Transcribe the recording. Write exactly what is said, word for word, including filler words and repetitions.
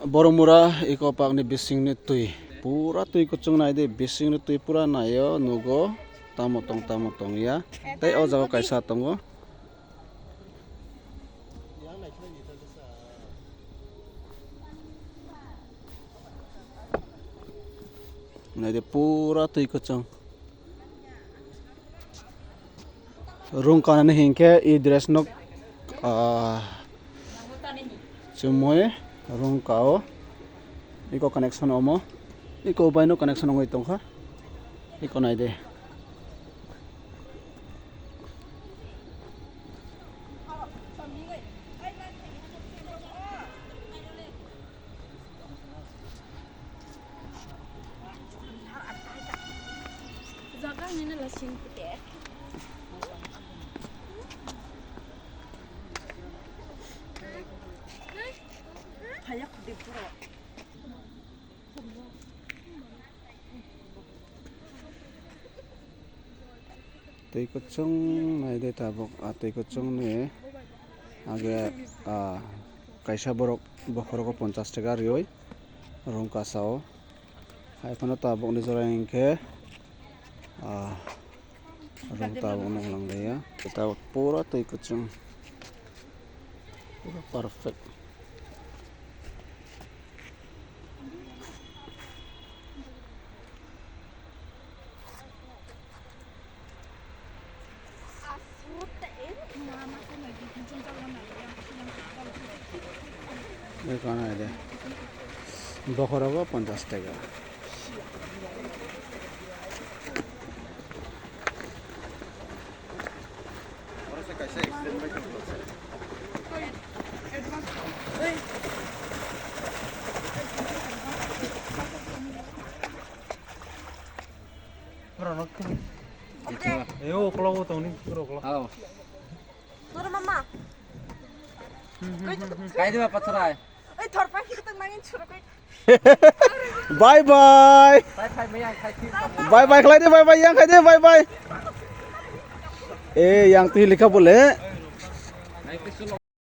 Boromura eco park ni bisingni twi. Pura twi kuchung nai di, bisingni twi pura naio, nugo. Tamo tong, tamo tong ya. Tei o jaga kaisa tongo. Nai di pura twi kuchung. Rung kanani hinkhe i dress no, ah, chumui rung kao. Iko connection omo. Iko bai no connection ongoi tongkha. Iko nai de. Twi kuchung nai de tabuk, ah, twi kuchung ni age, ah, kaisa borok bokhorogo ponchash taka riui rung kasao. Hai phano tabuk ni jora hinkhe, ah, rung tabuk nuklang liya. Tabuk pura twi kuchung. Pura perfect. Bai kono de. Bokhorogo ponchash taka. Borok no khum. Eko. Eo, uklogo tongni, borok uklo. Hao. Noro mama. Kai diba patharai. Oi, thorpa ki tong mangin churuk oi. Bye bye. Bye bye, maya, khai ki. Bye bye, khlai de, bye bye, yang khai de, bye bye. Eh, yang twi likha bole. Nai ke sulo.